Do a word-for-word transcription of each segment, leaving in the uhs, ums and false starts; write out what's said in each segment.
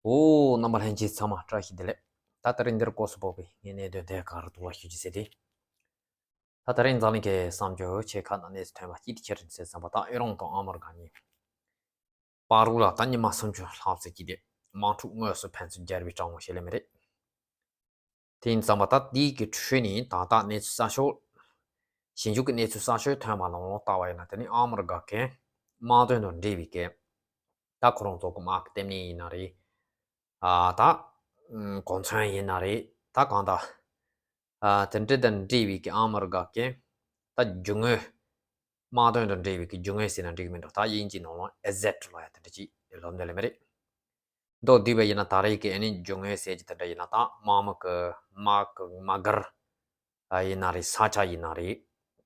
འོ། རྣམ་པ་ལྷན་རྒྱས་ཚང་མ་བཀྲ་ཤིས་བདེ་ལེགས། ད་དེ་རིང་འདིར་སྐོར་སུ་སྤོག་པའི་ངའི་གནད་དོན་དེ་ག་རེ་འདུག་ལ་ཞུ་རྒྱུ་ཟེར་ཏེ། ད་དེ་རིང་འཛམ་གླིང་གི་བསམ་རྒྱུ་ཆེ་ཁག་ནང་གནས་སུ་ཐོན་པ་གཅིག་དེ་ཁྱེད་རང་ཚོས་བསམ་པ་ད་ཨི་རན་དང་ཨ་མི་རི་ཀ་གཉིས་བར་ལ་ད་ཉི་མ་སུམ་ཅུ་ལྷག་ཙམ་གྱིས་དེ་དམག་འཁྲུག་དངོས་སུ་ཕན་ཚུན་རྒྱག་པའི་གྲངས་འབོར་ཞིག་ལས་མི་རེད། དེ་ཡིན་ཙང་པ་ད་དེའི་གི་ཁྲོད་ནས་ད་ལྟ་གནས་ཚུལ་གསར་ཤོས། ཞིབ་འཇུག་གི་གནས་ཚུལ་གསར་ཤོས་ཐོན་པ་ནང་ལ་བལྟ་བ་ཡིན་ན། དེ་ནི་ཨ་མི་རི་ཀ་གི་དམག་དོན་དང་འབྲེལ་བའི་གི་ད་ཁོ་རང་ཚོ་གི་དམག་གི་ལྟེ་གནས་ཡིན་ན་རེད། ཨ་ད་གོ་མཚོན་ཡིན་ན་རེད། ད་གང་ལྟར་ཨ་དེ་འདྲ་དང་འབྲེལ་བའི་གི་ཨ་མི་རི་ཀ་གི་ད་རྒྱུ་དངོས། དམག་དོན་དང་འབྲེལ་བའི་གི་རྒྱུ་དངོས་ཟེར་ན་འགྲིག་མི་འདུག་ད་དབྱིན་ཇིའི་ནང་ལ་ཨེ་ཟེ་ཊི་ལབ་ཡ་དེ་འདྲ་ཅིག་ལབ་འདོད་ལེ་མི་རེད། མདོར་བསྡུས་པ་ཡིན་ན་ད་རེས་ཀྱི་ཨ་ནི་རྒྱུ་དངོས་ཟེར་གྱི་དེ་འདྲ་ཡིན་ན། ད་དམག་མི་གི་དམག་གི་དམག་སྒར་ཡིན་ན་རེད། ས་ཆ་ཡིན་ན་རེད།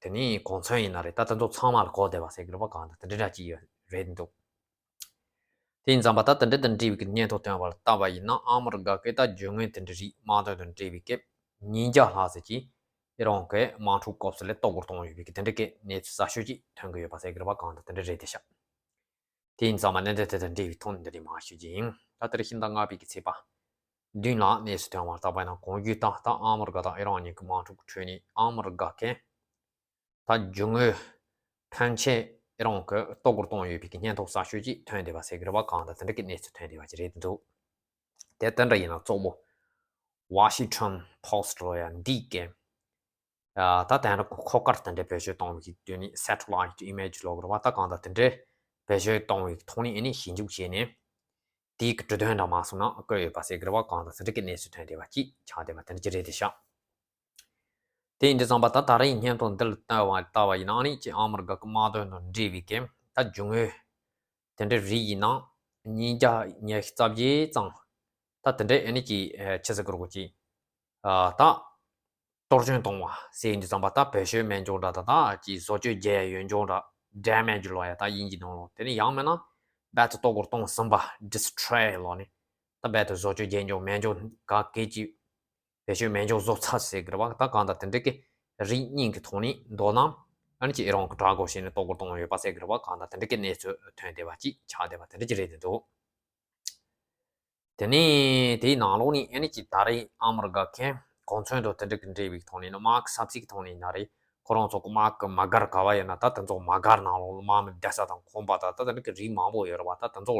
དེ་ནས་གོ་མཚོན་ཡིན་ན་རེད། ད་དེ་ཚོ་ཚང་མ་ལ་གོ་བདེ་བ་ཟེར་གྱི་རེད་པ། གང་ལྟར་དེ་འདྲ་འདྲ་ཅིག་ཡོད་རེད་འདུག་དེ་ཡིན་ཙང་པ་ད་དེ་འདྲ་དང་འབྲེལ་བའི་གི་སྙན་ཐོ་ཐོན་པ་ལ་བལྟ་བ་ཡིན་ན། ཨ་མི་རི་ཀ་གི་ད་རྒྱུ་དངོས་དེ་འདྲ་རིགས་དམག་དོན་དང་འབྲེལ་བའི་གི་ཉིས་བརྒྱ་ལྷག་ཙམ་ཅིག་ཨི་རན་གྱི་དམག་འཁྲུག་སྐབས་སུ་ལ་གཏོར་རྒོལ་བཏང་ཡོད་པའི་གི་དེ་འདྲ་གི་གནས་ཚུལ་གསར་ཤོས་ཅིག་ཐོན་གྱི་ཡོད་པ་ཟེར་གྱི་རེད་པ། གང་ལྟར་དེ་འདྲ་རེད་དེ་ཤག་དེ་ཡིན་ཙང་མ་གནད་དོན་དེ་དང་འབྲེལ་བའི་ཐོག་ནས་འདི་རིགས་མར་ཞུ་རྒྱུ་ཡིན། ད་དེ་རིང་ཕྱི་ཟླ་ལྔ་པའི་གི་ཚེས་པ་བདུན་ལ་གནས་ཚུལ་ཐོན་པ་ལ་བལྟ་བ་ཡིན་ན། གོང་ཞུས་ལྟར་ད་ཨ་མི་རི་ཀ་དང་ཨི་རན་གཉིས་ཀྱི་དམག་འཁྲུག་གི་ཁྲོད་ནས་ཨ་མི་རི་ཀ་གི་ད་རྒྱུ་དངོས་ཕོན་ཆེ་ཨི་རན་གྱིས་གཏོར་རྒོལ་བཏང་ཡོད་པའི་གི་སྙན་ཐོ་གསར་ཤོས་ཅིག་ཐོན་བསྡད་པ་ཟེར་གྱི་རེད་པ། གང་ལྟར་དེ་འདྲ་གི་གནས་ཚུལ་ཐོན་བསྡད་པ་ཅིག་རེད་འདུག་དེ་དེ་འདྲ་ཡིན་ན་གཙོ་བོ་Washington Post ལབ་ཡ་འདི་གི་ཨ་ད་དེ་འདྲ་འཁོར་སྐར་དེ་འདྲ་བེད་སྤྱོད་གཏོང་བའི་གི་དུས་ནི་Satellite Image ལབ་དགོས་རེད་པ། ད་གང་ལྟར་དེ་འདྲ་བེད་སྤྱོད་གཏོང་བའི་ཐོག་ནས་ཨ་ནི་ཞིབ་འཇུག་བྱས་ནས་དེའི་གི་གྲོས་དོན་འདྲ་མ་སོང་ན་བཀོད་ཡོད་པ་ཟེར་གྱི་རེད་པ། གང་ལྟར་དེ་འདྲ་གི་གནས་ཚུལ་ཐོན་བསྡད་པ་ཅིག་ཆགས་བསྡད་པ་དེ་འདྲ་ཅིག་རེད་དེ་ཤག་དེ་ཡིན་དུས་ཙམ་པ་ད་ད་རེས་སྙན་ཐོ་འདི་ལ་བལྟ་བ་ལྟ་བ་ཡིན་ན། ཨ་ནི་ཅིག་ཨ་མི་རི་ཀ་གི་དམག་དོན་དང་འབྲེལ་བའི་གི་ད་རྒྱུ་དངོས་དེ་འདྲའི་རིགས་ཡིན་ན་ཉིས་བརྒྱ་ཉི་ཤུ་རྩ་བརྒྱད་ཙམ་ད་དེ་འདྲའི་ཨ་ནི་ཅིག་ཆི་ཟེར་དགོས་རེད་གོ། ཅིག་ཨ་ད་གཏོར་སྐྱོན་གཏོང་བ་ཟེར་ཡིན་དུས་ཙམ་པ་ད་བེད་སྤྱོད་མེད་འཇོག་འདྲ། ད་ད་ཅིག་བཟོ་བཅོས་རྒྱག་ཡ་ཡོད་འཇོག་འདྲ། Damage ལབ་ཡ་ད་དབྱིན་ཇིའི་ནང་ལ། དེ་ནས་ཡང་མིན་ན་རྦད་དེ་གཏོར་རྒོལ་གཏོང་ཟིན་པ། Destroy ལབ་ནས་ད་རྦད་དེ་བཟོ་བཅོས་རྒྱག་འཇོག་མེད་འཇོག་ག་གེ་ཅིག་བེད་སྤྱོད་མེད་འཇོག་བཟོ་ཚར་ཟེར་གྱི་རེད་པ། ད་གང་ལྟར་དེ་འདྲ་གི་རིགས་གཉིས་ཀྱི་ཐོག་ནས་མདོར་ན་ཨ་ནི་ཅིག་ཨི་རན་གྱིས་དྲག་རྒོལ་བྱས་ནས་གཏོར་རྒོལ་གཏོང་ཡོད་པ་ཟེར་གྱི་རེད་པ། གང་ལྟར་དེ་འདྲ་གི་གནས་ཚུལ་ཐོན་བསྡད་པ་ཅིག་ཆགས་བསྡད་པ་དེ་འདྲ་ཅིག་རེད་འདུག་དེ་ནས་དེའི་ནང་ལོགས་ནས་ཨ་ནི་ཅིག་ད་རེས་ཨ་མི་རི་ཀ་གི་གོ་མཚོན་དང་དེ་འདྲ་གི་འབྲེལ་བའི་ཐོག་ནས་ནི། དམག་གི་ས་ཚིགས་ཐོག་ནས་ཡིན་ན་རེད། ཁོ་རང་ཚོ་གི་དམག་གི་དམག་སྒར་ག་བ་ཡོད་ན་ད་དེ་ཚོ་དམག་སྒར་ནང་ལོགས་ལ་དམག་མི་བསྡད་ས་དང་ཁང་པ་དང་ད་དེ་འདྲ་གི་རིགས་མང་པོ་ཡོད་རེད་པ། ད་དེ་ཚོ་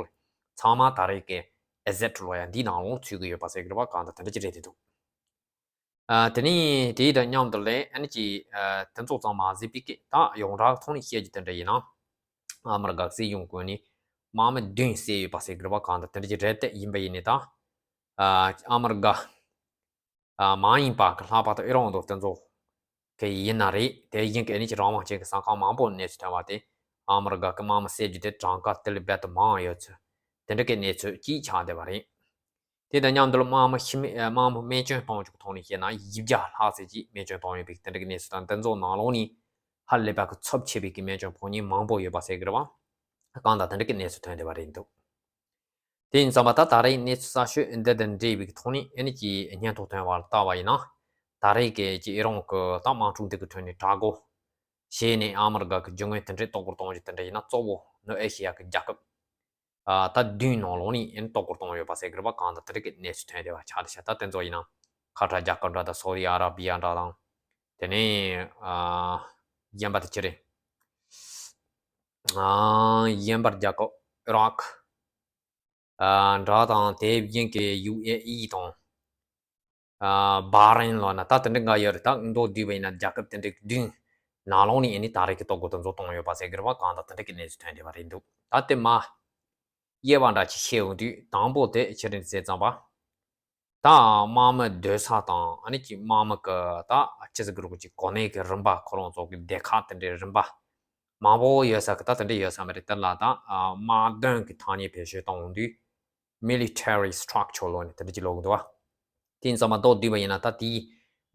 ཚང་མ་ད་རེས་ཀྱི་ཨེ་ཟེ་ཊི་ལབ་ཡ་འདིའི་ནང་ལོགས་ཚུད་ཀྱི་ཡོད་པ་ཟེར་གྱི་རེད་པ། གང་ལྟར་དེ་འདྲ་ཅིག་རེད་དེ་འདུག་ཨ་དེ་ནས་དེའི་དང་མཉམ་དུ་ལས་ཨ་ནི་ཅིག་ཨ་དེ་ཚོ་ཚང་མ་གཟིགས་པའི་སྐད་ད་ཡོངས་གྲགས་ཐོག་ནས་བཤད་རྒྱུ་དེ་འདྲ་ཡིན་ན། ཨ་མི་རི་ཀ་སྲིད་གཞུང་ངོས་ནས་དམག་མི་བདུན་བསད་ཡོད་པ་ཟེར་གྱི་རེད་པ། གང་ལྟར་དེ་འདྲ་ཅིག་རེད་དེ། ཡིན་པ་ཡིན་ནའི་ད་ཨ་ཨ་མི་རི་ཀ་ཨ་མ་ཡིན་པ་གི་ལྷག་པར་དུ་ཨི་རན་དང་དེ་ཚོ་གི་ཡིན་ན་རེད། དེ་བཞིན་གྱི་ཨ་ནི་ཅིག་རང་དབང་ཅན་གྱི་ས་ཁང་མང་པོ་གནས་ཚུལ་ཐོན་པ་དེ་ཨ་མི་རི་ཀ་གི་དམག་མི་བསད་རྒྱུ་དེ་གྲངས་ཀ་དེ་ལས་རྦད་དེ་མང་ཡོད་ཚུལ་དེ་འདྲ་གི་གནས་ཚུལ་ཅིག་ཆགས་བསྡད་པ་རེད། དེ་དང་མཉམ་དུ་ལ་དམག་མི་ཤི་རྨས་ཨ་དམག་མི་རྨས་སྐྱོན་གཏོང་རྒྱུ་ཐོག་ནས་བཤད་ན་བཞི་བརྒྱ་ལྷག་ཙམ་ཅིག་རྨས་སྐྱོན་གཏོང་ཡོད་པའི་དེ་འདྲ་གི་གནས་ཚུལ་དང་། དེ་ཚོ་ནང་ལོགས་ནས་ཧ་ལས་པ་གི་ཚབས་ཆེ་བའི་གི་རྨས་སྐྱོན་ཕོག་མཁན་མང་པོ་ཡོད་པ་ཟེར་གྱི་རེད་པ། གང་ལྟར་དེ་འདྲ་གི་གནས་ཚུལ་ཐོན་བསྡད་པ་རེད་འདུག་དེ་ཡིན་ཙང་པ་ད་ད་རེས་གནས་ཚུལ་གསར་ཤོས་འདི་དང་འབྲེལ་བའི་གི་ཐོག་ནས་ཨ་ནི་ཅིག་སྙན་ཐོ་ཐོན་པ་ལ་བལྟ་བ་ཡིན་ན། ད་རེས་ཀྱི་ཅིག་ཨི་རན་གྱི་ད་དམག་འཁྲུག་འདི་གི་ཁྲོད་ནས་དྲག་རྒོལ་བྱས་ནས་ཨ་མི་རི་ཀ་གི་རྒྱུ་དངོས་དེ་འདྲའི་གཏོར་རྒོལ་གཏོང་རྒྱུ་དེ་འདྲ་ཡིན་ན་གཙོ་བོ་ནུབ་ཨེ་ཤི་ཡ་གི་རྒྱལ་ཁབ་ཨ་ད་བདུན་ནང་ལོགས་ནས་ཨ་ནི་གཏོར་རྒོལ་གཏོང་ཡོད་པ་ཟེར་གྱི་རེད་པ། གང་ལྟར་དེ་འདྲ་གི་གནས་ཚུལ་ཐོན་བསྡད་པ་ཆགས་བསྡད་ཤག་ད་དེ་ཚོ་ཡིན་ན་ཁ་ཏྲ་རྒྱལ་ཁབ་འདྲ་དང་། སོ་ཏི་ཨ་ར་བི་ཡ་འདྲ་དང་། དེ་ནས་ཨ་གཞན་པ་དེ་ཅི་རེད། ཨ་གཞན་པར་རྒྱལ་ཁབ་ཨི་རག་ཨ་འདྲ་དང་། དེ་བཞིན་གྱི་ཡུ་ཨེ་ཨི་དང་། ཨ་བྷ་རེན་ལབ་ན་ད་དེ་འདྲ་འགའ་ཡོད་རེད། ད་མདོར་བསྡུས་པ་ཡིན་ན་རྒྱལ་ཁབ་དེ་འདྲ་བདུན་ནང་ལོགས་ནས་ཨ་ནི་ད་རེས་ཀྱི་གཏོར་རྒོལ་དེ་ཚོ་གཏོང་ཡོད་པ་ཟེར་གྱི་རེད་པ། གང་ལྟར་དེ་འདྲ་གི་གནས་ཚུལ་ཐོན་བསྡད་པ་རེད་འདུག་ད་དེ་མ་དབྱེ་བ་འདྲ་ཅིག་ཕྱེ་ཡོང་དུས། དང་པོ་དེ་ཅི་རེད་ཟེར་ཙམ་པ། ད་དམག་མི་སྡོད་ས་དང་ཨ་ནི་ཅིག་དམག་མི་གི་ད་ཅི་ཟེར་དགོས་རེད་གོ། ཅིག་གོ་གནས་ཀྱི་རིམ་པ། ཁོ་རང་ཚོ་གི་སྡེ་ཁག་དེ་འདྲའི་རིམ་པ་མང་པོ་ཡོད་ས་གི་ད་དེ་འདྲ་ཡོད་ས་མ་རེད། དེ་ལ་ད་དམག་དོན་གྱི་ཐ་སྙད་བེད་སྤྱོད་གཏོང་ཡོང་དུས་military structure ལབ་ནས་དེ་འདྲ་ཅིག་ལབ་གི་འདུག་བ། དེ་ཡིན་ཙང་མ་མདོར་བསྡུས་པ་ཡིན་ན་ད་དེའི་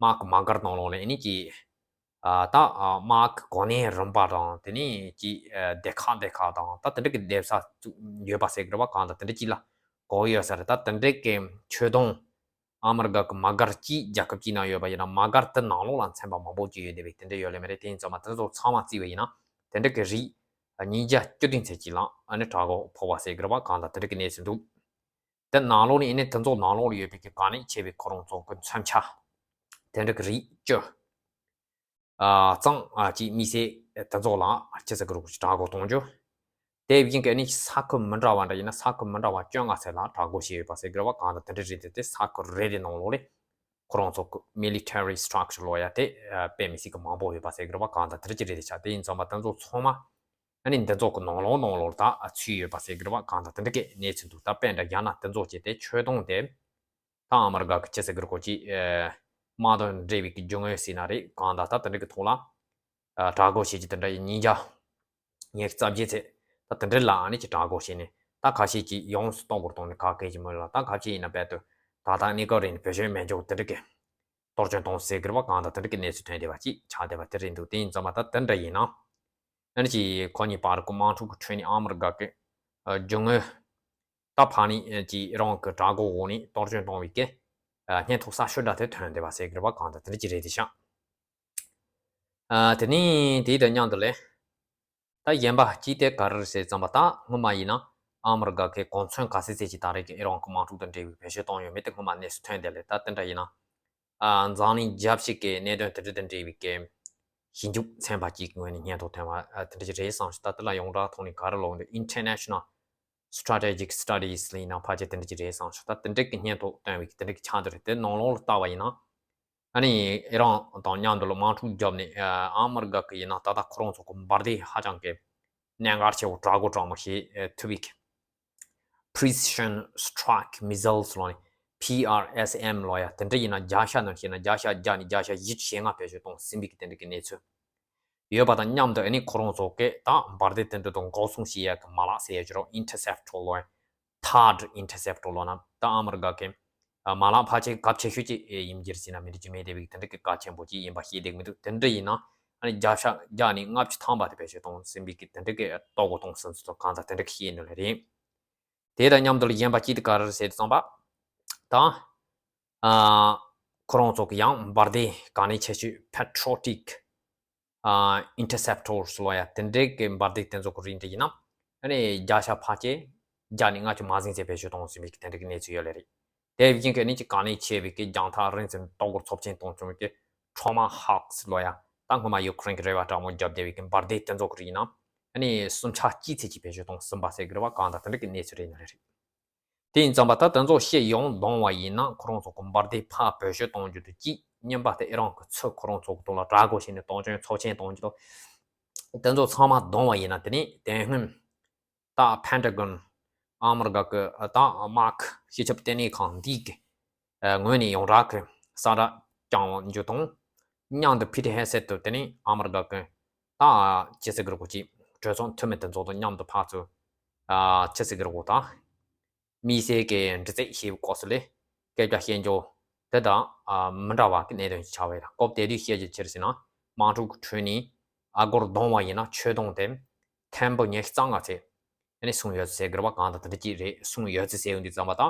དམག་གི་དམག་སྒར་ནང་ལོགས་ལ་ཨ་ནི་ཅིག་ཨ་ད་ཨ་དམག་གི་གོ་གནས་རིམ་པ་དང་། དེ་ནས་ཅིག་ཨ་སྡེ་ཁག་སྡེ་ཁག་དང་ད་དེ་འདྲ་གི་སྡེབ་ས་ཚུགས་ཡོད་པ་ཟེར་གི་རེད་པ། གང་ལྟར་དེ་འདྲ་ཅིག་ལ་གོ་ཡོད་ས་རེད། ད་དེ་འདྲ་གི་ཆོད་དོན་ཨ་མི་རི་ཀ་གི་དམག་སྒར་གཅིག་རྒྱལ་ཁབ་གཅིག་ནང་ཡོད་པ་ཡིན་ན། དམག་སྒར་དེ་ནང་ལོགས་ལ་ཚན་པ་མང་པོ་ཅིག་ཡོད་བསྡད་པའི་དེ་འདྲ་ཡོད་ལེ་མ་རེད། དེ་ཡིན་ཙང་མ་དེ་ཚོ་ཚང་མ་བརྩིས་པ་ཡིན་ན་དེ་འདྲ་གི་རིགས་ཉིས་བརྒྱ་བཅུ་བདུན་ཙམ་ཅིག་ལ་ཨ་ནི་དྲག་རྒོལ་ཕོག་པ་ཟེར་གི་རེད་པ། གང་ལྟར་དེ་འདྲ་གི་གནས་ཚུལ་འདུག་དེ་ནང་ལོགས་ནས་ཨ་ནི་དེ་ཚོ་ནང་ལོགས་ལ་ཡོད་པའི་གི་གལ་གནད་ཆེ་བའི་ཁོ་རང་ཚོ་གི་མཚོན་ཆ་དེ་འདྲ་གི་རིགས་བཅུ། ཨ་གཙང་ཨ་ཅིག་དམིགས་བསལ་དེ་ཚོ་ལ་ཅི་ཟེར་གི་རེད། དྲག་རྒོལ་གཏོང་རྒྱུ། དེ་བཞིན་གྱི་ཨ་ནི་ས་ཁུལ་མི་འདྲ་བ་འདྲ་ཡིན་ན་ས་ཁུལ་མི་འདྲ་བ་བཅོ་ལྔ་ཙམ་ལ་དྲག་རྒོལ་བྱས་ཡོད་པ་ཟེར་གི་རེད་བ། གང་ལྟར་དེ་འདྲ་རེད་དེ། དེ་ས་ཁུལ་རེ་རེ་ནང་ལོགས་ལ་ཁོ་རང་ཚོ་གི་military structure ལོ་ཡ་དེ་ཨ་དཔེ་མི་སྲིད་ཀྱི་མང་པོ་ཡོད་པ་ཟེར་གི་རེད་བ། གང་ལྟར་དེ་འདྲ་ཅིག་རེད་དེ་ཆགས། དེ་ཡིན་ཙང་མ་དེ་ཚོ་ཚང་མ་ཨ་ནི་འདི་ཚོ་གི་ནང་ལོགས་ནང་ལོགས་ད་ཚུད་ཡོད་པ་ཟེར་གི་རེད་བ། གང་ལྟར་དེ་འདྲ་གི་གནས་ཚུལ་འདུག་ད་དཔེ་འདྲ་རྒྱག་ན་དེ་ཚོ་བྱས་ཏེ་ཆོད་གཏོང་དེ། ད་ཨ་མི་རི་ཀ་གི་ཅི་ཟེར་གི་རེད། ཁོ་ཅི་ཨེ་དམག་དང་འབྲེལ་བའི་གི་རྒྱུ་དངོས་ཟེར་ན་རེད། གང་ལྟར་ད་དེ་འདྲ་གི་ཐོག་ལ་ཨ་དྲག་རྒོལ་བྱེད་ཀྱི་དེ་འདྲ་ཡི་ཉིན་རྒྱ་ཉི་ཤུ་རྩ་བརྒྱད་ཚེ་ད་དེ་འདྲ་ལ་ཨ་ནི་ཅི་དྲག་རྒོལ་བྱས་ནས། ད་ཁ་ཤས་ཀྱིས་ཡོངས་སུ་གཏོར་རྒོལ་བཏང་ནས་ཁག་སྐད་ཀྱི་མོད་ལ། ད་ཁ་ཤས་ཡིན་ན་རྦད་དེ་ད་ད་གནས་སྐབས་རིང་བེད་སྤྱོད་མེད་འཇོག་དེ་འདྲ་གི་གཏོར་སྐྱོན་གཏོང་ཟེར་གི་རེད་བ། གང་ལྟར་དེ་འདྲ་གི་གནས་ཚུལ་ཐོན་བསྡད་པ་ཅིག་ཆགས་བསྡད་པ་དེ་རེད་འདུག་དེ་ཡིན་ཙང་མ་ད་དེ་འདྲ་ཡིན་ན་ཨ་ནི་ཅི་ཁོ་གཉིས་བར་གི་དམག་འཁྲུག་གི་ཁྲོད་ནས་ཨ་མི་རི་ཀ་གི་ཨ་རྒྱུ་དངོས་ད་ཕར་ནས་ཨ་ཅི་ཨི་རན་གི་དྲག་རྒོལ་འོག་ནས་གཏོར་སྐྱོན་བཏང་བའི་གི་ཨ་སྙན་ཐོ་གསར་ཤོས་འདྲ་དེ་ཐོན་བསྡད་པ་ཟེར་གི་རེད་བ། གང་ལྟར་དེ་འདྲ་ཅིག་རེད་དེ་ཤག་ཨ་དེ་ནས་དེ་དང་མཉམ་དུ་ལས། ད་གཞན་པ་ཅིག་དེ་ག་རེ་རེད་ཟེར་ཙམ་པ། ད་སྔོན་མ་ཡིན་ན་ཨ་མི་རི་ཀ་གི་གོ་མཚོན་ག་ཚད་ཚད་ཅིག་ད་རེས་ཀྱི་ཨི་རན་གྱི་དམག་འཁྲུག་དང་འབྲེལ་བའི་བེད་སྤྱོད་བཏང་ཡོད་མེད་དེ་སྔོན་མ་གནས་ཚུལ་ཐོན་བསྡད་ལས། ད་དེ་འདྲ་ཡིན་ན་ཨ་འཛམ་གླིང་རྒྱལ་སྤྱི་གི་གནད་དོན་དེ་འདྲ་དང་འབྲེལ་བའི་གི་ཞིབ་འཇུག་ཚན་པ་གཅིག་གི་ངོས་ནས་སྙན་ཐོ་ཐོན་པ་ཨ་དེ་འདྲ་ཅིག་རེད་བསམ་ཞིང་། ད་དེ་ལ་ཡོངས་གྲགས་ཐོག་ནས་ག་རེ་ལབ་འདུག International Strategic Studies ལ་ཡིན་ན་ཕལ་ཆེར་དེ་འདྲ་ཅིག་རེད་བསམ་ཞིང་། ད་དེ་འདྲ་གི་སྙན་ཐོ་བཏོན་པའི་གི་དེ་འདྲ་གི་ཆ་འདི་རེད། དེ་ནང་ལོགས་ལ་བལྟ་བ་ཡིན་ན། ཨ་ནི་ཨི་རན་དང་མཉམ་དུ་ལ་དམག་འཁྲུག་བརྒྱབ་ནས་ཨ་ཨ་མི་རི་ཀ་གི་ཡིན་ན་ད་ལྟ་ཁོ་རང་ཚོ་གི་འབར་མདེལ་ཧ་ཅང་གི་གནད་འགག་ཆེ་བོ་དྲག་རྒོལ་དྲག་མོ་བྱེད་ཨེ་ཐུབ་པའི་གི་Precision Strike Missiles ལོ་ནི་པི་ཨར་ཨེས་ཨེམ་ལོ་ཡ་དེ་འདྲ་ཡིན་ན་བརྒྱ་ཆ་ནང་བཤད་ན་བརྒྱ་ཆ་བརྒྱ་ནས་བརྒྱ་ཆ་བཞི་བཅུ་ཞེ་ལྔ་བེད་སྤྱོད་གཏོང་ཟིན་པའི་གི་དེ་འདྲ་གི་གནས་ཚུལ་ཡོད་པ་དང་མཉམ་དུ། ཨ་ནི་ཁོ་རང་ཚོ་གིས་ད་འབར་མདེལ་དེ་འདྲ་དང་འགོག་སྲུང་བྱེད་ཡ་གི་མ་ལག་ཟེར་ཡ་ཅིག་རོ། Interceptor ལོ་ཡ། Third Interceptor ལོ་ན་ད་ཨ་མི་རི་ཀ་གི་ཨ་མ་ལག་ཕལ་ཆེར་གལ་ཆེ་ཤོས་ཅིག་ཨེ་ཡིན་རྒྱུ་རེད་ཟེར་ན་མི་འགྲིག་རྒྱུ་མེད་བསྡད་པའི་དེ་འདྲ་གི་གལ་ཆེན་པོ་ཅིག་ཡིན་པ་ཤེས་བསྡད་མི་འདུག་དེ་འདྲ་ཡིན་ན་ཨ་ནི་བརྒྱ་ཆ་བརྒྱ་ནས་ལྔ་བཅུ་ཐམ་པ་དེ་བེད་སྤྱོད་གཏོང་ཟིན་པའི་གི་དེ་འདྲ་གི་གཏོར་རྒོལ་གཏོང་ཟིན་ཚུལ་གང་ལྟར་དེ་འདྲ་གི་ཤེས་ནི་ལ་རེད། དེ་དང་མཉམ་དུ་ལ་གཞན་པ་གཅིག་དེ་ག་རེ་རེད་ཟེར་དུས་ཙམ་པ། ད་ཨ་ཁོ་རང་ཚོ་གི་ཡང་འབར་མདེལ་གལ་གནད་ཆེ་ཤོས་Patriotic ཨ་Interceptors ལོ་ཡ་དེ་འདྲའི་གི་འབར་མདེལ་དེ་ཚོ་གི་རིགས་འདྲ་ཡིན་ན། ཨ་ནི་བརྒྱ་ཆ་ཕལ་ཆེར་བརྒྱ་ནས་ལྔ་བཅུ་མ་ཟིན་ཙམ་བེད་སྤྱོད་གཏོང་ཟིན་པའི་གི་དེ་འདྲའི་གི་གནས་ཚུལ་ཡོད་ལེ་རེད། དེ་བཞིན་གི་ཨ་ནི་ཅིག་གལ་གནད་ཆེ་བའི་གི་རྒྱང་ཐག་རིང་ཙམ་གཏོར་རྒོལ་ཚབས་ཆེན་གཏོང་བྱུང་བའི་གི་Tomahawks ལོ་ཡ། ད་སྔོན་མ་ཡུ་ཀེ་རེན་གི་རེ་བ་དྲག་མོ་བརྒྱབ་བསྡད་པའི་གི་འབར་མདེལ་དེ་ཚོ་གི་རིགས་ཡིན་ན། ཨ་ནི་སུམ་ཆ་གཅིག་ཚད་ཅིག་བེད་སྤྱོད་གཏོང་ཟིན་པ་ཟེར་གི་རེད་བ། གང་ལྟར་དེ་འདྲའི་གི་གནས་ཚུལ་རེད་ནི་རེད། དེ་ཡིན་ཙམ་པ་ད་དེ་ཚོ་ཤེས་ཡོང་ལོང་བ་ཡིན་ན་ཁོ་རང་ཚོ་གི་འབར་མདེལ་ཕར་བེད་སྤྱོད་གཏོང་རྒྱུ་དེ་གཅིག་གཉིས་པ་དེ་ཨི་རན་གི་ཚུར་ཁོ་རང་ཚོ་གི་ཐོག་ལ་དྲག་རྒོལ་བྱས་ནས་གཏོར་སྐྱོན་ཚབས་ཆེན་གཏོང་རྒྱུ་དང་། དེ་ཚོ་ཚང་མ་བསྡོམས་པ་ཡིན་ན་དེ་ནི་དེ་སྔོན་ད་Pentagon ཨ་མི་རི་ཀ་གི་ད་དམག་སྤྱི་ཁྱབ་ལྟེ་གནས་ཁང་འདི་གི་ངོས་ནས་ཡོངས་གྲགས་ཀྱི་གསལ་བསྒྲགས་བསྐྱངས་རྒྱུ་དང་། མཉམ་དུ་Pete Hegseth དུ་དེ་ནི་ཨ་མི་རི་ཀ་གི་ད་ཅི་ཟེར་གི་རེད་གོ་ཅིག་གྲོས་ཚོགས་འཐུས་མི་དེ་ཚོ་དང་མཉམ་དུ་ཕར་ཚུར་ཨ་ཅི་ཟེར་གི་རེད་གོ་ད། དམིགས་བསལ་གྱི་འདྲི་རྩད་བྱེད་པའི་སྐབས་སུ་ལས་སྐད་ཆ་བཤད་རྒྱུ་དེ་དང་ཨ་མི་འདྲ་བ་གི་གནད་དོན་ཞིག་ཆགས་པ་ཡིན་ལ། སྐབས་དེ་དུས་བཤད་རྒྱུ་ཅི་རེད་ཟེར་ན། དམག་འཁྲུག་གི་ཁྲོད་ནས་ཨ་སྒོར་བསྡོམས་པ་ཡིན་ན་ཆོད་གཏོང་དེ་ཐེར་འབུམ་ཉི་ཤུ་རྩ་ལྔ་ཚད་ཨ་ནི་སོང་ཡོད་ཟེར་གི་རེད་བ། གང་ལྟར་དེ་འདྲ་ཅིག་རེད། སོང་ཡོད་ཟེར་ཡོང་དུས་ཙམ་པ་ད་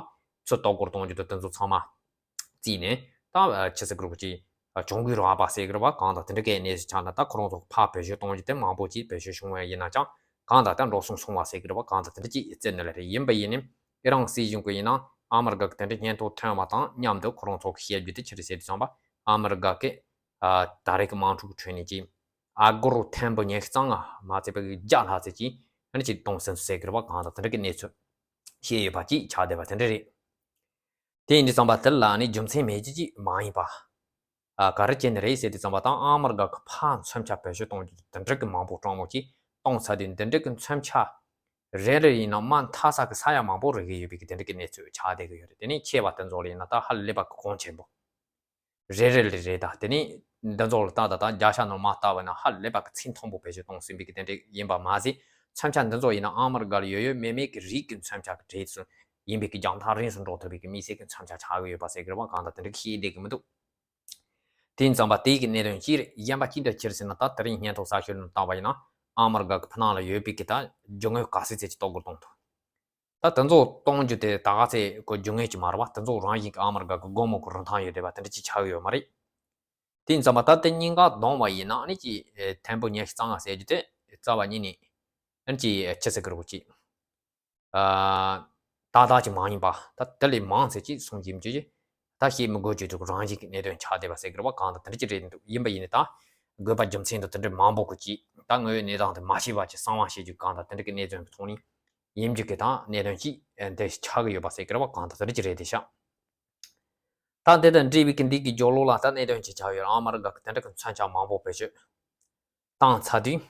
ཚུར་གཏོར་རྒོལ་གཏོང་རྒྱུ་དེ་དེ་ཚོ་ཚང་མ་བརྩིས་ནས་ད་ཨ་ཅི་ཟེར་གི་རེད་གོ་ཅིག་ཨ་གྱོང་གུན་རག་པ་ཟེར་གི་རེད་བ། གང་ལྟར་དེ་འདྲ་གི་གནས་ཚུལ་ཆགས་ན་ད་ཁོ་རང་ཚོ་ཕར་བེད་སྤྱོད་གཏོང་རྒྱུ་དེ་མང་པོ་ཅིག་བེད་སྤྱོད་བྱུང་བ་ཡིན་ན་ཀྱང་། གང་ལྟར་ད་འགྲོ་སོང་སོང་བ་ཟེར་གི་རེད་བ། གང་ལྟར་དེ་འདྲ་ཅིག་བརྩི་ནི་ལ་རེད། ཡིན་པ་ཡིན་ནའི་ཨི་རན་སྲིད་གཞུང་གི་ཡིན་ན་ཨ་མི་རི་ཀ་གི་དེ་འདྲ་སྙན་ཐོ་ཐོན་པ་དང་མཉམ་དུ་ཁོ་རང་ཚོ་གི་བཤད་རྒྱུ་དེ་ཅི་རེད་ཟེར་དུས་ཙམ་པ། ཨ་མི་རི་ཀ་གི་ཨ་ད་རེས་ཀྱི་དམག་འཁྲུག་གི་ཁྲོད་ནས་ཀྱི་ཨ་སྒོར་ཐེར་འབུམ་ཉི་ཤུ་རྩ་ལྔ་མ་ཚད་པའི་བརྒྱ་ལྷག་ཙམ་ཅིག་ཨ་ནི་ཅིག་གཏོང་ཟིན་ཟེར་གི་རེད་བ། གང་ལྟར་དེ་འདྲ་གི་གནས་ཚུལ་བཤད་ཡོད་པ་ཅིག་ཆགས་བསྡད་པ་དེ་འདྲ་རེད། དེ་ཡིན་དུས་ཙམ་པ་དེ་ལ་ནི་རྒྱུ་མཚན་མེད་རྒྱུ་ཅིག་མ་ཡིན་པ། ཨ་ག་རེ་བྱས་ནས་རེད་ཟེར་དུས་ཙམ་པ་ད་ཨ་མི་རི་ཀ་གི་ཕར་མཚོན་ཆ་བེད་སྤྱོད་གཏོང་རྒྱུ་དེ་འདྲ་གི་མང་པོ་སྤྲང་མོ་ཅིག་གཏོང་ཚར་དུས་འདི་འདྲ་གི་མཚོན་ཆ་རེ་རེ་ཡིན་ན་མ་མཐའ་ས་གི་ས་ཡ་མང་པོ་རེག་གི་ཡོད་པའི་གི་དེ་འདྲ་གི་གནས་ཚུལ་ཆགས་བསྡད་གི་ཡོད་རེད། དེ་ནས་ཆེ་བ་དེ་ཚོ་ལ་ཡིན་ན་ད་ཧ་ལས་པ་གི་གོང་ཆེན་པོ་རེ་རེ་ལ་རེད། ད་དེ་ནས་འདི་ཚོ་ལ་ད་ད་ད་བརྒྱ་ཆ་ནང་མ་ལྟ་བ་ན་ཧ་ལས་པ་གི་ཚད་མཐོན་པོ་བེད་སྤྱོད་གཏོང་ཟིན་པའི་གི་དེ་འདྲ་ཡིན་པ་མ་ཟད། མཚོན་ཆ་འདི་ཚོ་ཡིན་ན་ཨ་མི་རི་ཀ་ལ་ཡོད་ཡོད་མེད་མེད་གི་རིགས་ཀྱི་མཚོན་ཆ་གི་གྲས་སུ་ཡིན་པའི་གི་རྒྱང་ཐག་རིང་སུ་འགྲོ་ཐུབ་པའི་གི་དམིགས་བསལ་གི་མཚོན་ཆ་ཆགས་གི་ཡོད་པ་ཟེར་གི་རེད་བ། གང་ལྟར་དེ་འདྲ་གི་ཤེས་བསྡད་གི་མི་འདུག་དེ་ཡིན་ཙང་པ་དེའི་གི་གནད་དོན་ཅི་རེད། གཞན་པ་ཅི་འདྲ་ཅི་རེད་ཟེར་ན། ད་དེ་རིང་སྙན་ཐོ་གསར་ཤོས་ནང་བལྟས་པ་ཡིན་ན་ཨ་མི་རི་ཀ་གི་ཕ་ནང་ལ་ཡོད་པའི་གི་ད་རྒྱུ་དངོས་ག་ཚད་ཚད་ཅིག་གཏོར་རྒོལ་གཏོང་ཐུབ། ད་དེ་ཚོ་གཏོང་རྒྱུ་དེ་ད་ག་ཚད་གི་རྒྱུ་དངོས་ཅིག་མ་རེད་བ། དེ་ཚོ་རང་བཞིན་གི་ཨ་མི་རི་ཀ་གི་སྒོར་མོ་གི་རིན་ཐང་ཡོད་བསྡད་པ་དེ་འདྲ་ཅིག་ཆགས་ཡོད་མ་རེད། དེ་ཡིན་ཙང་པ་ད་དེ་གཉིས་ཀ་བསྡོམས་པ་ཡིན་ན་ཨ་ནི་ཅིག་ཐེར་འབུམ་ཉི་ཤུ་རྩ་ལྔ་ཟེར་རྒྱུ་དེ་རྩ་བ་ཉིད་ནས་ཨ་ནི་ཅིག་ཅི་ཟེར་གི་རེད་གོ་ཅིག་ཨ་ ཏག་ཏག་ཅིག་མ་ཡིན་པ། ད་དེ་ལས་མང་ཙམ་ཅིག་གསུང་གི་ཡིན་གྱི། ད་བཤད་མི་དགོས་ཀྱི་འདུག་རང་བཞིན་གྱི་གནད་དོན་ཆགས་བསྡད་པ་ཟེར་གི་རེད་པ། གང་ལྟར་དེ་འདྲ་ཅིག་རེད་འདུག་ཡིན་པ་ཡིན་ནི་ད། དགོས་པ་རྒྱུ་མཚན་དང་དེ་འདྲ་མང་པོ་གི་ཅིག་ད་དངོས་ཡོད་གནས་སྟངས་དེ་མ་ཤེས་པ་ཅིག་གསང་བ་བཤད་རྒྱུ། གང་ལྟར་དེ་འདྲ་གི་གནད་དོན་གྱི་ཐོག་ནས་ཡིན་རྒྱུ་གི་ད་གནད་དོན་ཅིག་འདི་ཆགས་ཀྱི་ཡོད་པ་ཟེར་གི་རེད་པ། གང་ལྟར་དེ་འདྲ་ཅིག་རེད་དེ་ཤག་ད་འདི་དང་འབྲེལ་བའི་གི་འདི་གི་སྦྱོར་ཀློག་ལ་ད་གནད་དོན་ཅིག་ཆགས་ཡོད། ཨ་མ་རི་ཀ་གི་དེ་འདྲ་གི་མཚོན་ཆ་མང་པོ་བེད་སྤྱོད་བཏང་ཚར་དུས།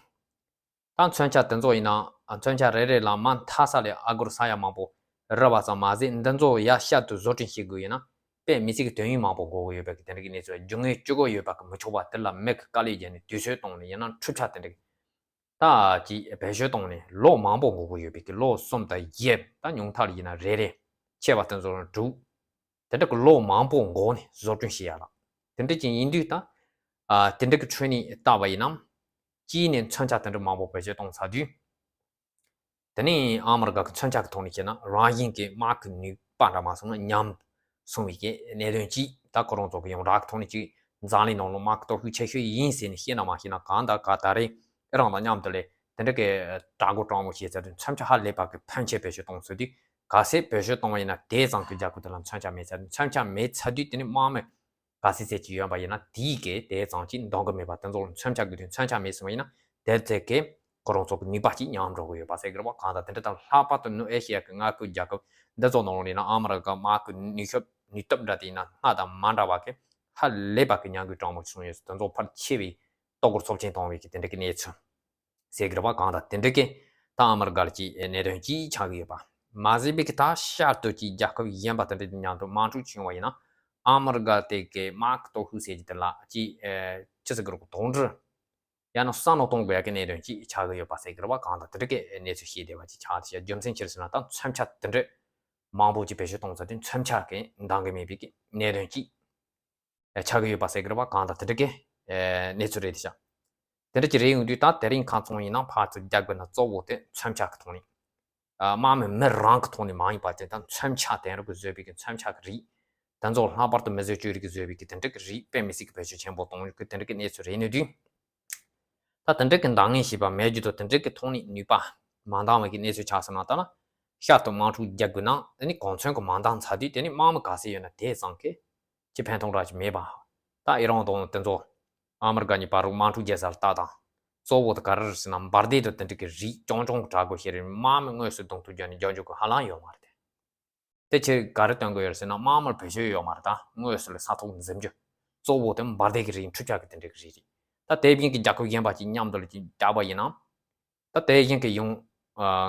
ད་མཚོན་ཆ་དེ་ཚོ་ཡིན་ན། མཚོན་ཆ་རེ་རེ་ལ་མ་མཐའ་ས་ལས་ཨ་སྒོར་ས་ཡ་མང་པོ་རག་པ་ཙམ་མ་ཟད། འདི་ཚོ་ཡར་ཤར་དུ་བཟོ་སྐྲུན་བྱེད་དགོས་ཡིན་ན་དཔེ་མི་སྲིད་ཀྱི་དུས་ཡུན་མང་པོ་འགོར་གི་ཡོད་པའི་གི་དེ་འདྲ་གི་གནས་ཚུལ། རྒྱུ་དངོས་སྤྱོད་གོ་ཡོད་པ་གི་མི་ཆོག་པ་དེ་ལ་མེ་གི་དཀའ་ལས་བརྒྱབ་ནས་དུས་ཚོད་གཏོང་ནས་ཡིན་ན་འཕྲུལ་ཆ་དེ་འདྲ་གི་ད་ཅིག་བེད་སྤྱོད་གཏོང་ནས་ལོ་མང་པོ་འགོར་གི་ཡོད་པའི་གི། ལོ་གསུམ་དང་བརྒྱད། ད་ཉུང་མཐའ་ལ་ཡིན་ན་རེ་རེ། ཆེ་བ་དེ་ཚོ་ལ་དྲུག་དེ་འདྲ་གི་ལོ་མང་པོ་འགོར་ནས་བཟོ་སྐྲུན་བྱེད་ཡ་ལ། དེ་འདྲ་ཅིག་ཡིན་དུས་ད། ཨ། དེ་འདྲ་གི་ཁྲོད་ནས་བལྟས་པ་ཡིན་ན། གཅིག་ནས་མཚོན་ཆ་དེ་འདྲ་མང་པོ་བེད་སྤྱོད་གཏོང་ཚར་དུས། དེ་ནས་ཨ་མ་རི་ཀ་གི་མཚོན་ཆ་གི་ཐོག་ནས་བཤད་ན་རང་བཞིན་གྱི་དམག་གི་ནུས་པ་འདྲ་མ་སོང་ན་ཉམས་སོང་བའི་གི་གནད་དོན་གཅིག་ད་ཁོ་རང་ཚོ་གི་ཡོངས་གྲགས་ཐོག་ནས་ཅིག་འཛམ་གླིང་ནང་ལ་དམག་གི་སྟོབས་ཤུགས་ཆེ་ཤོས་ཡིན་ཟེར་ནས་བཤད་ན་མ་བཤད་ན། གང་ལྟར་ག་ད་རེས་ཨི་རན་དང་མཉམ་དུ་ལས་དེ་འདྲ་གི་དྲག་རྒོལ་དྲག་མོ་བྱས་ཚར་དུས་མཚོན་ཆ་ཧ་ལས་པ་གི་ཕོན་ཆེ་བེད་སྤྱོད་གཏོང་ཚུལ་དུས། གལ་སྲིད་བེད་སྤྱོད་གཏོང་བ་ཡིན་ན་དེ་ཙམ་གྱི་རྒྱལ་ཁབ་དེ་ལ་མཚོན་ཆ་མེད་ཚར། མཚོན་ཆ་མེད་ཚར་དུས་དེ་ནི་དམག་མི་ག་ཚད་ཚད་ཅིག་ཡོད་པ་ཡིན་ན་དེའི་གི་དེ་ཙམ་གྱིས་འདང་གི་མེད་པ། དེ་ཚོ་ལ་མཚོན་ཆ་དགོས་དུས་མཚོན་ཆ་མེད་སོང་བ་ཡིན་ན་དེ་ཚད་ཀྱི་ཁོ་རང་ཚོ་གི་ནུས་པ་གཅིག་ཉམས་འགྲོ་གི་ཡོད་པ་ཟེར་གི་རེད་པ། གང་ལྟར་དེ་འདྲ་དང་ལྷག་པར་དུ་ནུབ་ཨེ་ཤི་ཡ་གི་མངའ་ཁུལ་རྒྱལ་ཁབ་འདི་ཚོ་ནང་ལ་ཡིན་ན་ཨ་མ་རི་ཀ་དམག་གི་ནུས་ཤུགས་ནུས་སྟོབས་འདྲ་དེ་ཡིན་ན་སྔར་དང་མ་འདྲ་བ་གི་ཧ་ལས་པ་གི་ཉམས་རྒུད་དྲག་མོ་བྱུང་ཡོད། དེ་ཚོ་ཕལ་ཆེ་བའི་ལྟོ་གོས་ཚབས་ཆེན་བཏང་བའི་གི་དེ་འདྲ་གི་གནས་ཚུལ་ཟེར་གི་རེད་པ། གང་ལྟར་དེ་འདྲ་གི་ད་ཨ་མ་རི་ཀ་ལ་ཅིག་གནད་དོན་ཅིག་ཆགས་ཀྱི་ཡོད་པ་མ་ཟད་པའི་གི་ད་ཤར་དུ་ཅིག་རྒྱལ་ཁབ་གཞན་པ་དེ་འདྲ་དང་མཉམ་དུ་དམག་འཁྲུག་བྱུང་བ་ཡིན་ན་ཨ་མ་རི་ཀ་དེ་གི་དམག་གི་སྟོབས་ཤུགས་ཟེར་གྱི་དེ་ལ་ཅིག་ཨེ། ཅི་ཟེར་གི་རེད། དོགས་འདྲི་ཡང་ན་བསམ་བློ་གཏོང་དགོས་ཡ་གི་གནད་དོན་ཅིག་ཆགས་ཀྱི་ཡོད་པ་ཟེར་གི་རེད་པ། གང་ལྟར་དེ་འདྲ་གི་གནས་ཚུལ་ཤེས་བདེ་བ་ཅིག་ཆགས་བསྡད་ཤག་རྒྱུ་མཚན་ཅི་རེད་ཟེར་ན་ད་མཚོན་ཆ་དེ་འདྲ་མང་པོ་ཅིག་བེད་སྤྱོད་གཏོང་ཚར་དུས་མཚོན་ཆ་གི་འདང་གི་མེད་པའི་གི་གནད་དོན་ཅིག་ཆགས་ཀྱི་ཡོད་པ་ཟེར་གི་རེད་པ། གང་ལྟར་དེ་འདྲ་གི་གནས་ཚུལ་རེད་ཤག་དེ་འདྲ་ཅིག་རེད་ཡོང་དུས་ད་དེ་རིང་ཁ་སང་ཡིན་ན་ཕར་ཚུར་རྒྱག་དགོས་ན་གཙོ་བོ་དེ་མཚོན་ཆ་གི་ཐོག་ནས། ཨ། དམག་མི་མི་རང་གི་ཐོག་ནས་མ་ཡིན་པ་དེ་དང་མཚོན་ཆ་དེང་རབས་ཀྱི་བཟོས་པའི་གི་མཚོན་ཆ་གི་རིགས། དེ་ཚོ་ལྷག་པར་དུ་མིས་བཟོས་བཅོས་རིགས་ཀྱི་བཟོས་པའི་གི་དེ་འདྲ་གི་རིགས་དཔེ་མི་སྲིད་ཀྱི་བེད་སྤྱོད་ཆེན་པོ་གཏོང་རྒྱུ་གི་དེ་འདྲ་གི་གནས་ཚུལ་རེད་ནས་དུས། ད་དེ་འདྲ་གི་འདང་ངེས་ཤེས་པ་མེད་རྒྱུ་དང་དེ་འདྲ་གི་ཐོག་ནས་ནུས་པ་མ་འདང་བའི་གི་གནས་ཚུལ་ཆགས་སོང་ན་ད་ལ་ཤར་དུ་དམག་འཁྲུག་རྒྱག་དགོས་ན་དེ་ནི་གོ་མཚོན་གི་མ་འདང་ཚར་དུས་དེ་ནི་དམག་མི་ག་ཚད་ཡོད་ན་དེ་ཙམ་གི་ཅི་ཕན་ཐོགས་འདྲ་ཅིག་མེད་པ། ད་ཨི་རན་དང་དེ་ཚོ་ཨ་མི་རི་ཀ་གཉིས་བར་དུ་དམག་འཁྲུག་རྒྱག་ས་ལ་ལྟ་དང་། གཙོ་བོ་དེ་ག་རེ་རེད་ཟེར་ན་འབར་མདེལ་དང་དེ་འདྲ་གི་རིགས་རྐྱང་རྐྱང་གི་དྲག་རྒོལ་བྱེད་རིང་དམག་མི་དངོས་སུ་གདོང་ཐུག་རྒྱག་ནས་རྒྱག་རྒྱུ་གི་ཧ་ལམ་ཡོད་མ་རེད་དེ། དེ་ཕྱིར་ག་རེ་སྟོན་དགོས་ཡོད་ཟེར་ན་དམག་མིར་བེད་སྤྱོད་ཡོད་མ་རེད། ད་དངོས་སུ་ལ་ས་ཐོག་འཛིན་རྒྱུ། གཙོ་བོ་དེ་འབར་མདེལ་གི་རིགས་འཕྲུལ་ཆས་གི་དེ་འདྲ་གི་རིགས་རེད། ད་དེ་བཞིན་གི་རྒྱལ་ཁབ་གཞན་པ་ཅིག་མཉམ་དུ་ལ་ཅིག་བརྒྱབ་པ་ཡིན་ན། ད་དེ་བཞིན་གི་ཡོང་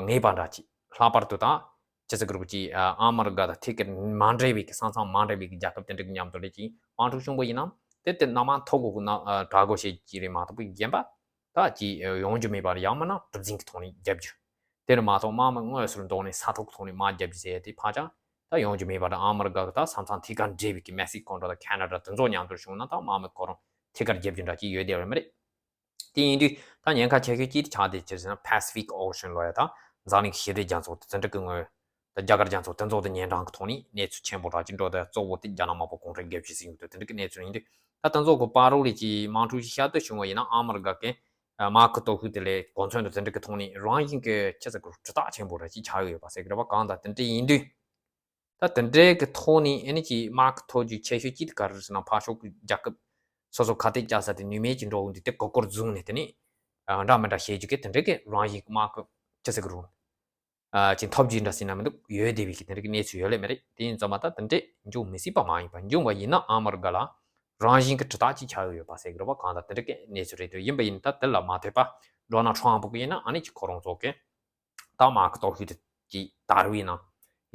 ངེས་པ་འདྲ་ཅིག་ལྷག་པར་དུ་ད་ཅི་ཟེར་གི་རེད་ཅིག་ཨ་མི་རི་ཀ་དང་ཐད་ཀར་མ་འབྲེལ་བའི་གི་ས་མཚམས་མ་འབྲེལ་བའི་གི་རྒྱལ་ཁབ་དེ་འདྲ་གི་མཉམ་དུ་ལ་ཅིག་དམག་འཁྲུག་བྱུང་བ་ཡིན་ན་དེ་དེ་སྣ་མང་ཐོག་གི་ན་དྲག་རྒོལ་བྱེད་ཀྱི་རེད་མ་གཏོགས་གཞན་པ་ད་ཅིག་ཡོང་རྒྱུ་མེད་པར་ཡང་མིན་ན་གྲུ་གཟིངས་ཀྱི་ཐོག་ནས་རྒྱབ་རྒྱུ། དེ་རུ་མ་གཏོགས་དམག་མི་དངོས་སུ་འདོགས་ནས་ས་ཐོག་ཐོག་ནས་དམག་རྒྱབ་རྒྱུ་ཟེར་ཡ་དེ་ཕལ་ཆེར་ད་ཡོང་རྒྱུ་མེད་པ་དང་། ཨ་མི་རི་ཀ་གི་ད་ས་མཚམས་ཐད་ཀར་འབྲེལ་བའི་གི་མེག་སི་ཀོ་འདྲ་དང་ཁེ་ན་ཌ་དེ་ཚོ་མཉམ་དུ་བྱུང་ན་ད་དམག་མི་ཁོ་རང་ཐད་ཀར་རྒྱབ་རྒྱུ་འདྲ་ཅིག་ཡོད་བསྡད་པ་མ་རེད། དེ་ཡིན་དུས་ད་ཉེན་ཁ་ཆེ་ཤོས་ཅིག་ཆགས་བསྡད་ཅི་ཟེར་ན་Pacific Ocean ལོ་ཡ་ད་འཛམ་གླིང་གི་ཞི་བདེ་རྒྱ་མཚོ་དེ་འདྲ་གི་ངོས་ད་རྒྱ་གར་རྒྱ་མཚོ་དེ་ཚོ་དང་གཉན་འཕྲང་གི་ཐོག་ནས་གནས་ཚུལ་ཆེན་པོ་འདྲ་ཅིག་འགྲོ། ད་གཙོ་བོ་དེ་རྒྱ་ནག་དམར་པོ་གུང་ཁྲན་རྒྱལ་སྤྱི་ཟེར་ཡོང་དུས་དེ་འདྲ་གི་གནས་ཚུལ་ཡིན་དུས་ད་དེ་ཚོ་གི་བར་རོགས་ལས་ཀྱི་དམག་འཁྲུག་ཅིག་ཤར་དུ་བྱུང་བ་ཡིན་ན་ཨ་མི་རི་ཀ་གི་དམག་གི་སྟོབས་ཤུགས་དེ་ལས་གོ་མཚོན་དང་དེ་འདྲ་གི་ཐོག་ནས་རང་བཞིན་གྱི་ཆེ་ས་གི་གྲུ་རྟགས་ཆེན་པོ་འདྲ་ཅིག་ཆགས་ཡོད་པ་ཟེར་གི་རེད་པ། གང་ལྟར་དེ་འདྲ་ཡིན་དུས། ད་དེ་འདྲའི་གི་ཐོག་ནས་ཨ་ནི་ཅིག་དམག་གི་ཐོག་རྒྱུ་ཆེ་ཤོས་ཅིག་ག་རེ་རེད་ཟེར་ན་ཕར་ཕྱོགས་གི་རྒྱལ་ཁབ་སོ་སོ་ཁ་གཏད་བཅག་ས་དེ་ནུས་མེད་ཅིག་འགྲོ་འོང་དུས་དེ་གོ་སྐོར་བཟུང་ནས་དེ་ནས་འདྲ་མི་འདྲ་བྱེད་རྒྱུ་གི་དེ་འདྲའི་གི་རང་བཞིན་གྱི་དམག་གི་ཅི་ཟེར་གི་རུང་། ཅིག་ཐོབ་རྒྱུ་འདྲ་ཟེར་ན་མི་འདུག་ཡོད་བསྡད་པའི་གི་དེ་འདྲའི་གི་གནས་ཚུལ་ཡོད་ལེ་མ་རེད། དེ་ཡིན་ཙང་མ་ད་དེ་འདྲས་འབྱུང་མི་སྲིད་པ་མ་ཡིན་པ། འབྱུང་བ་ཡིན་ན་ཨ་མི་རི་ཀ་ལ་རང་བཞིན་གི་གྲུ་རྟགས་ཅིག་ཆགས་ཡོད་པ་ཟེར་གི་རེད་པ། གང་ལྟར་དེ་འདྲའི་གི་གནས་ཚུལ་རེད་འདུག་ཡིན་པ་ཡིན་ད་དེ་ལ་མ་ལྟོས་པ་ཌོ་ནལ་ཊམ་ཕུ་གི་ཡིན་ན་ཨ་ནི་ཅིག་ཁོ་རང་ཚོ་གི་ད་དམག་གི་སྟོབས་ཤུགས་དེ་ཅིག་དར་བའི་ནང་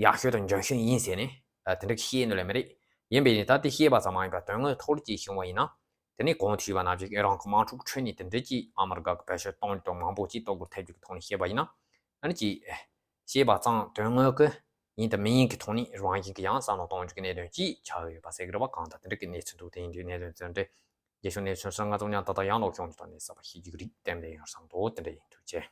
ཡག་ཤོས་དང་འཇོན་ཤོས་ཡིན་ཟེར་ནས་དེ་འདྲ་བཤད་ནི་ལས་མ་རེད། ཡིན་པས་ནི་ད་དེ་བཤད་པ་ཙམ་མ་ཡིན་པར་དོན་དངོས་ཐོག་ལ་ཅིག་བྱུང་བ་ཡིན་ན། དེ་ནས་གོང་དུ་ཞུས་པ་ནང་བཞིན་ཨི་རན་གྱི་དམག་འཁྲུག་ཁྲོད་ནས་དེ་འདྲ་ཅིག་ཨ་མི་རི་ཀ་གི་བེད་སྤྱོད་གཏོང་རྒྱུ་དང་མང་པོ་ཅིག་ལྟོ་གོས་ཐེབས་རྒྱུ་གི་ཐོག་ནས་བཤད་པ་ཡིན་ན། ཨ་ནི་ཅིག་བཤད་པ་ཙམ་དོན་དངོས་ཀྱི་ཡིན་དང་མི་ཡིན་གྱི་ཐོག་ནས་རང་བཞིན་གྱི་ཡང་བསམ་བློ་གཏོང་རྒྱུ་གི་གནད་དོན་ཅིག་ཆགས་ཡོད་པ་ཟེར་གི་རེད་པ། གང་ལྟར་དེ་འདྲ་གི་གནས་ཚུལ་འདུག་དེ་ཡིན་དུས་གནད་དོན་དེ་འདྲ་རྒྱས་ཤོས་གནས་ཚུལ་སོགས་ང་ཚོ་མཉམ་ད་ལྟ་ཡང་ལོག་ཤོང་རྒྱུ་དང་གནས་ཚུལ་པ་ཤེས་རྒྱུ་གི་རིགས་གཏན་ནས་ཡང་བསམ་འདུག་དེ་འདྲ་ཡིན། ཐུགས་རྗེ་ཆེ།